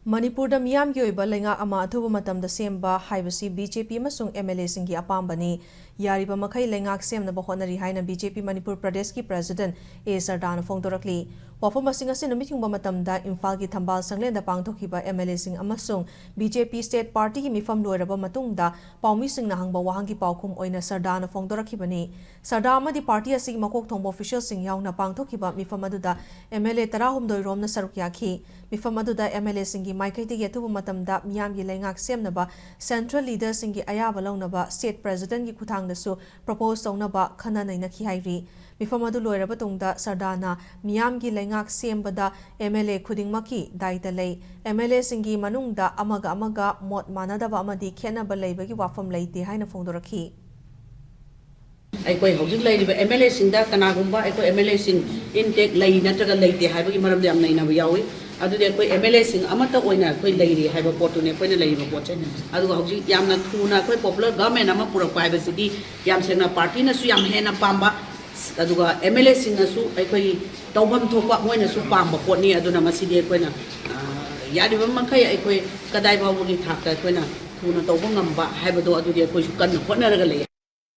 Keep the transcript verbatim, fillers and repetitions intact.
ꯃꯅꯤꯄꯨꯔꯗ ꯃꯤꯌꯥꯝꯒꯤ ꯑꯣꯏꯕ ꯂꯩꯉꯥꯛ ꯑꯃ ꯑꯊꯨꯕ ꯃꯇꯝꯗ ꯁꯦꯝꯕ ꯍꯥꯏꯕꯁꯤ ꯕꯤ ꯖꯦ ꯄꯤ ꯑꯃꯁꯨꯡ ꯑꯦꯝ ꯑꯦꯜ ꯑꯦꯁꯤꯡꯒꯤ ꯑꯄꯥꯝꯕꯅꯤ꯫ ꯌꯥꯔꯤꯕ ꯃꯈꯩ ꯂꯩꯉꯥꯛ ꯁꯦꯝꯅꯕ ꯍꯣꯠꯅꯔꯤ ꯍꯥꯏꯅ ꯕꯤ ꯖꯦ ꯄꯤ ꯃꯅꯤꯄꯨꯔ ꯄ꯭ꯔꯗꯦꯁꯀꯤ ꯄ꯭ꯔꯦꯁꯤꯗꯦꯟꯠ ꯑꯦ ꯁꯔꯗꯥꯅ ꯐꯣꯡꯗꯣꯔꯛꯂꯤ꯫ ꯋꯥꯐꯝ ꯑꯁꯤꯡ ꯑꯁꯤ ꯅꯨꯃꯤꯠ ꯌꯨꯡꯕ ꯃꯇꯝꯗ ꯏꯝꯐꯥꯜꯒꯤ ꯊꯝꯕꯥꯜ ꯁꯪꯂꯦꯟꯗ ꯄꯥꯡꯊꯣꯛꯈꯤꯕ ꯑꯦꯝ ꯑꯦꯜ ꯑꯦꯁꯤꯡ ꯑꯃꯁꯨꯡ ꯕꯤ ꯖꯦ ꯄꯤ ꯁ꯭ꯇꯦꯠ ꯄꯥꯔꯇꯤꯒꯤ ꯃꯤꯐꯝ ꯂꯣꯏꯔꯕ ꯃꯇꯨꯡꯗ ꯄꯥꯎꯃꯤꯁꯤꯡꯅ ꯍꯪꯕ ꯋꯥꯍꯪꯒꯤ ꯄꯥꯎꯈꯨꯝ ꯑꯣꯏꯅ ꯁꯔꯗꯥꯅ ꯐꯣꯡꯗꯣꯔꯛꯈꯤꯕꯅꯤ꯫ ꯁꯔꯗꯥ ꯑꯃꯗꯤ ꯄꯥꯔꯇꯤ ꯑꯁꯤꯒꯤ ꯃꯀꯣꯛ ꯊꯣꯡꯕ ꯑꯣꯐꯤꯁꯤꯌꯦꯜꯁꯤꯡ ꯌꯥꯎꯅ ꯄꯥꯡꯊꯣꯛꯈꯤꯕ ꯃꯤꯐꯝ ꯑꯗꯨꯗ ꯑꯦꯝ ꯑꯦꯜ ꯑꯦ ꯇꯔꯥꯍꯨꯝꯗꯣꯏ ꯔꯣꯝꯅ ꯁꯔꯨꯛ ꯌꯥꯈꯤ꯫ ꯃꯤꯐꯝ ꯑꯗꯨꯗ ꯑꯦꯝ ꯑꯦꯜ ꯑꯦꯁꯤꯡꯒꯤ ꯃꯥꯏꯀꯩꯗꯒꯤ ꯑꯊꯨꯕ ꯃꯇꯝꯗ ꯃꯤꯌꯥꯝꯒꯤ ꯂꯩꯉꯥꯛ ꯁꯦꯝꯅꯕ ꯁꯦꯟꯇ꯭ꯔꯦꯜ ꯂꯤꯗꯔꯁꯤꯡꯒꯤ ꯑꯌꯥꯕ ꯂꯧꯅꯕ ꯁ꯭ꯇꯦꯠ ꯄ꯭ꯔꯦꯁꯤꯗꯦꯟꯠꯀꯤ ꯈꯨꯠꯊꯥꯡꯗꯁꯨ ꯄ꯭ꯔꯣꯄꯣꯖ ꯇꯧꯅꯕ ꯈꯟꯅ ꯅꯩꯅꯈꯤ ꯍꯥꯏꯔꯤ꯫ ꯃꯤꯐꯝ ꯑꯗꯨ ꯂꯣꯏꯔꯕ ꯇꯨꯡꯗ ꯁꯔꯗꯥꯅ ꯃꯤꯌꯥꯝꯒꯤ ꯂꯩꯉꯥꯛ ꯁꯦꯝꯕꯗ ꯑꯦꯝ ꯑꯦꯜ ꯑꯦ ꯈꯨꯗꯤꯡꯃꯛꯀꯤ ꯗꯥꯏꯇ ꯂꯩ꯫ ꯑꯦꯝ ꯑꯦꯜ ꯑꯦꯁꯤꯡꯒꯤ ꯃꯅꯨꯡꯗ ꯑꯃꯒ ꯑꯃꯒ ꯃꯣꯠ ꯃꯥꯟꯅꯗꯕ ꯑꯃꯗꯤ ꯈꯦꯠꯅꯕ ꯂꯩꯕꯒꯤ ꯋꯥꯐꯝ ꯂꯩꯇꯦ ꯍꯥꯏꯅ ꯐꯣꯡꯗꯣꯔꯛꯈꯤ꯫ ꯑꯩꯈꯣꯏ ꯍꯧꯖꯤꯛ ꯂꯩꯔꯤꯕ ꯑꯦꯝ ꯑꯦꯜ ꯑꯦꯁꯤꯡꯗ ꯀꯅꯥꯒꯨꯝꯕ ꯑꯩꯈꯣꯏ ꯑꯦꯝ ꯑꯦꯜ ꯑꯦꯁꯤꯡ ꯏꯟꯇꯦꯛ ꯂꯩ ꯅꯠꯇ꯭ꯔꯒ ꯂꯩꯇꯦ ꯍꯥꯏꯕꯒꯤ ꯃꯔꯝꯗ ꯌꯥꯝ ꯅꯩꯅꯕ ꯌꯥꯎꯏ꯫ ꯑꯗꯨꯗꯤ ꯑꯩꯈꯣꯏ ꯑꯦꯝ ꯑꯦꯜ ꯑꯦꯁꯤꯡ ꯑꯃꯠꯇ ꯑꯣꯏꯅ ꯑꯩꯈꯣꯏ ꯂꯩꯔꯤ ꯍꯥꯏꯕ ꯄꯣꯠꯇꯨꯅꯤ ꯑꯩꯈꯣꯏꯅ ꯂꯩꯔꯤꯕ ꯄꯣꯠꯁꯦ꯫ ꯑꯗꯨꯒ ꯍꯧꯖꯤꯛ ꯌꯥꯝꯅ ꯊꯨꯅ ꯑꯩꯈꯣꯏ ꯄꯣꯄꯨꯂꯔ ꯒꯚꯔꯟꯃꯦꯟꯠ ꯑꯃ ꯄꯨꯔꯛꯄ ꯍꯥꯏꯕꯁꯤꯗꯤ ꯌꯥꯝ ꯁꯦꯡꯅ ꯄꯥꯔꯇꯤꯅꯁꯨ ꯌꯥꯝ ꯍꯦꯟꯅ ꯄꯥꯝꯕ, ꯑꯗꯨꯒ ꯑꯦꯝ ꯑꯦꯜ ꯑꯦꯁꯤꯡꯅꯁꯨ ꯑꯩꯈꯣꯏꯒꯤ ꯇꯧꯐꯝ ꯊꯣꯛꯄ ꯃꯣꯏꯅꯁꯨ ꯄꯥꯝꯕ ꯄꯣꯠꯅꯤ꯫ ꯑꯗꯨꯅ ꯃꯁꯤꯗꯤ ꯑꯩꯈꯣꯏꯅ, ꯑ, ꯌꯥꯔꯤꯕ ꯃꯈꯩ ꯑꯩꯈꯣꯏ ꯀꯗꯥꯏ ꯐꯥꯎꯕꯒꯤ ꯊꯥꯛꯇ ꯑꯩꯈꯣꯏꯅ ꯊꯨꯅ ꯇꯧꯕ ꯉꯝꯕ ꯍꯥꯏꯕꯗꯣ ꯑꯗꯨꯗꯤ ꯑꯩꯈꯣꯏꯁꯨ ꯀꯟꯅ ꯍꯣꯠꯅꯔꯒ ꯂꯩ꯫